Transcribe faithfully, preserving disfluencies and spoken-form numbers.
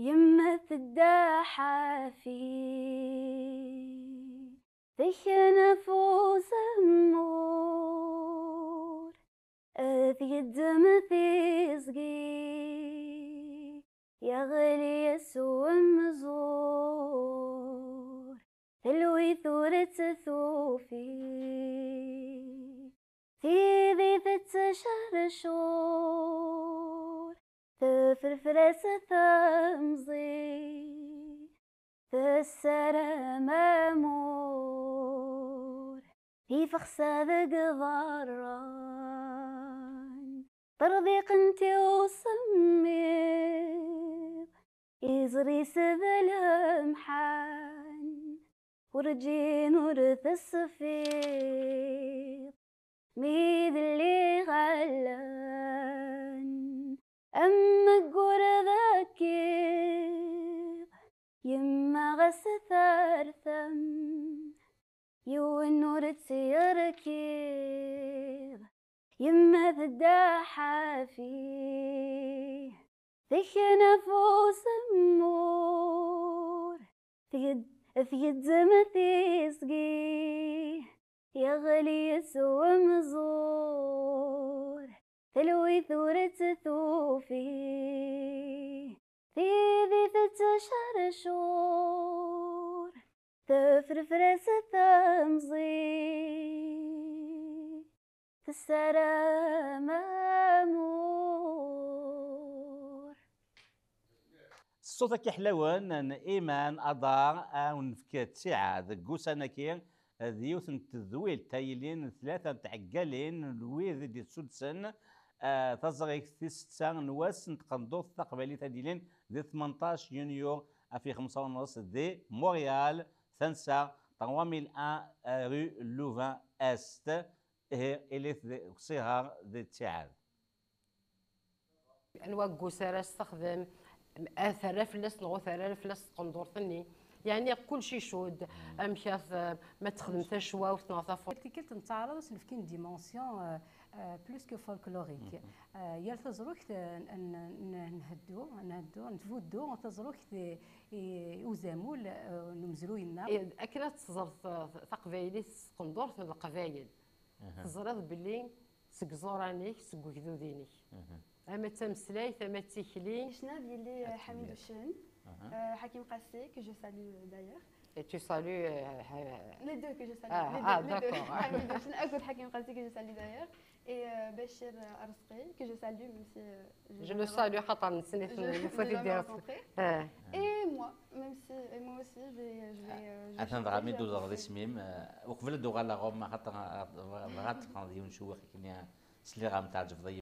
Yemma tedda ḥafi, tekna f uzemmur, ad yeddem tiẓgi, yeɣli-as umẓur, telwi tura tt-tufi. Tidi tettcercur, tefrefras temẓi, tessaram amur, tifexsa deg iḍarren, terdiqent i usemmiḍ, iẓri-s d lemḥan, werǧin ur tesfiḍ. Mi d lliɣ allan, am waggur d akiḍ, yemma ɣas tertam, yiwen ur tt-yerkib. Yemma tedda ḥafi, tekna f uzemmur, tged-, tgezzem tiẓgi, yeɣli-as umẓur, telwi tura tt-tufi. Tidi tettcercur, tefrefras temẓi, tessaram amur. Ṣṣut-agi ḥlawen n Iman Aḍar, ad wen-nefk ttiɛad deg ussan-agi, d yiwet n tedwilt ay yilin tlata n tɛeggalin n wid i d-yessuddsen, eh, taẓrigt tis setta n wass n tqendurt taqbaylit ay d-yilin di tmenṭac yunyu alfin xemsa u nneṣ di Montréal, tansa trois mille un rue Louvain Est. Ihi, ilit di usiher di ttiɛad. Anwa aggus ara yessexdem, ad terra fell-as neɣ ur terra ara fell-as tqendurt-nni? Yeɛni kullec icudd, amek ara t-, ma texdem tacwawt neɣ tafur. Tikkelt nettaɛraḍ ad s-nefk une dimension, euh, euh, plus que folklorique. Euh, yal taẓrugt, euh, n-, n-, n-, nheddu, nheddu, nettbuddu taẓrugt i, i uzamul, euh, n umezruy-nneɣ. Eh, akken ad teẓreḍ, euh, taqbaylit s tqendurt n Leqbayel. Teẓriḍ belli seg iẓuran-ik, seg ugdud-inek. Ama d tameslayt, ama d tikli. Yecna ad yili, euh, Ḥamid Ucen, euh, Ḥakim Qassi, que je salue, euh, d'ailleurs. Et tu salues, euh, ha-, les deux que je salue. Ah, les deux, ah, les deux. D'accord. Ḥamid Ucen akked Ḥakim Qassi, que je salue d'ailleurs. Et, euh, Bachir, euh, Arezqi, que je salue, même si, euh, je le salue, xaṭer nessen-it, je, je l'ai rencontré. Ah. Et moi, même si, et moi aussi, je vais, euh, je vais, euh, je vais chanter, je vais danser. Atan dɣa mi d-uẓeɣ d isem-im, euh, uqbel ad d-uɣaleɣ ɣur-m, axaṭer, euh, bɣiɣ ad d-qqareɣ yiwen cewwiq akken, euh, sliɣ-am tɛeǧbeḍ-iyi.